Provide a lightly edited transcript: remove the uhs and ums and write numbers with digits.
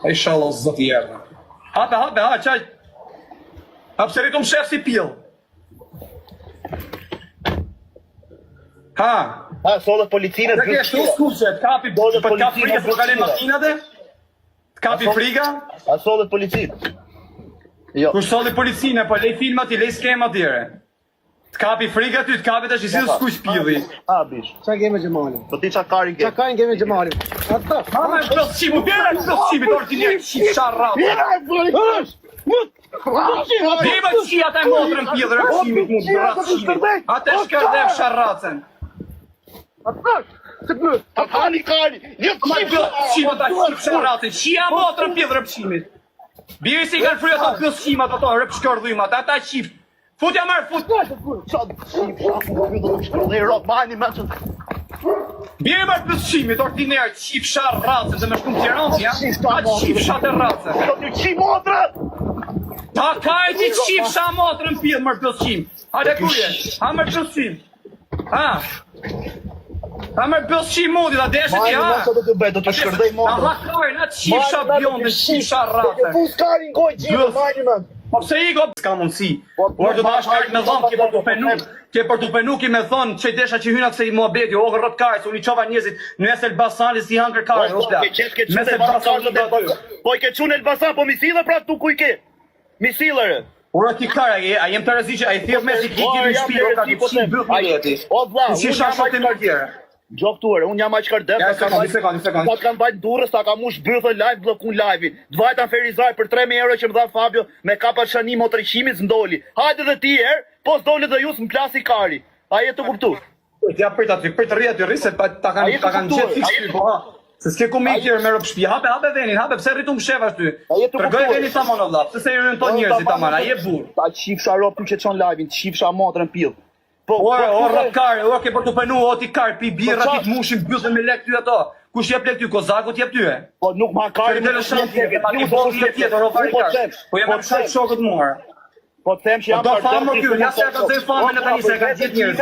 Inshallah zoti erdha. Hape, hape, ha, qaj. Ha, pse rritum shef si pill. Ha. Ha, sollët policinë Të ke shtu skuqe, të kapi, po të kap frika, po kalojnë makinat e? Të kapi frika? A sollët policinë? Jo. Kush solli policinë, po lej filmat, i lej skemat tjere. Të kapi frika ty, të kapi tash i si skuq pilli. Ha, bish. Qa ke me Xhemalin? Po ti ça karin ke? Qa karin ke me Xhemalin? Ata. Ha, me plot qimu, bjera plot qimu, dorë ti një qip sharrat. Bjera më qi ata e motrën pillë, rëp qimit mu, rrap qimit. Ata e shkërdhef sharracen. Ata. Se të Ta hani kari. Një Ma plot qim ata qip sharracen, qia motrën pillë rëp qimit. Bjeri se i kanë fry ato plot qimat ato rëp shkërdhymat, ata qip. Futja marr, fut. Ça qip rob, majni me që... Bjeri marr plot qimit, ordiner, qip sharracen, dhe me shku në Tiranë, ja? Ta qip shatë rracen. Do t'ju qi motrën! Ta kaj ti qip sha motrën pillë mër plot qim. Hajde ku je? Ha mër plot qim. Ha. Ha mër plot qim moti, ta deshe ti Majni ha. me që do t'ju bëj, do t'ju shkërdhej Ta motrën. ha kajnë, ha qip sha bjonde, qip sha Do t'ju rracen. fus karin gojë gjithë, Byth. majni me. Po pse i go? S'ka mundësi. Po, Por do po, ta hash me dhëm, ke për të penu, ke për të penu, ke me thonë që desha që hyna kësaj muhabeti, o rrot kare, se unë i çova njerëzit në mes Elbasanit si hankër kare, o Po, plak. ke qesh ke Mes çunë Elbasanit Elbasan, aty. po i ke çunë Elbasan, po mi sille pra tu ku i ke? Mi sille re. Ora ti kare, a a jem të rreziqë, ai thjesht mezi Po, kiki në jam shtëpi, o ka të të qi byth në jeti. O vlla, Si unë sha jam shok aq të më tjerë. Gjo këtu ere, unë jam aq kardef, Ja, sa kam sekond, vajt- sekond, sekond. Sa kam vajt në Durrës, sa kam mush bythën live, bllokun live-in. Dvajta në Ferizaj për 3000 euro që më dha Fabio me kapa shani motërqimit s'ndoli. Hajde dhe ti herë, po s'doli dhe ju s'më plasi kari. A je të kuptu? Ja prit aty, prit rri aty, rri se pa, ta A kanë je ta të kanë kuptuar? gjetë fiks A je ty, po ha. Se s'ke ku më ikir me rob shtëpi. Hape, hape venin, hape, pse rritu mshef ashtu. A je të Tregoj kuptuar? venin tamam o vlla. Pse se jeni to njerëzit tamam, a je burr. Ta qifsha rob ty që çon live-in, qifsha motrën pill. Po, Ore, po, o rrot kar, o ke për të penu, o ti kar, pi birra, Po, ti të mushin bythën me lek ty ato. Kush jep lek ty, Kozaku t'jep ty e? Po nuk ma kari. Të lë shan ti, pa ti bo ti tjetër, o vari Po kar. them, Po jam po me shaj them. shokët mua. Po them që jam Po do kardef, famë, ti ky, s'mund ja se të e ka zënë famën O, e tani se e po, kanë gjithë njerëzit.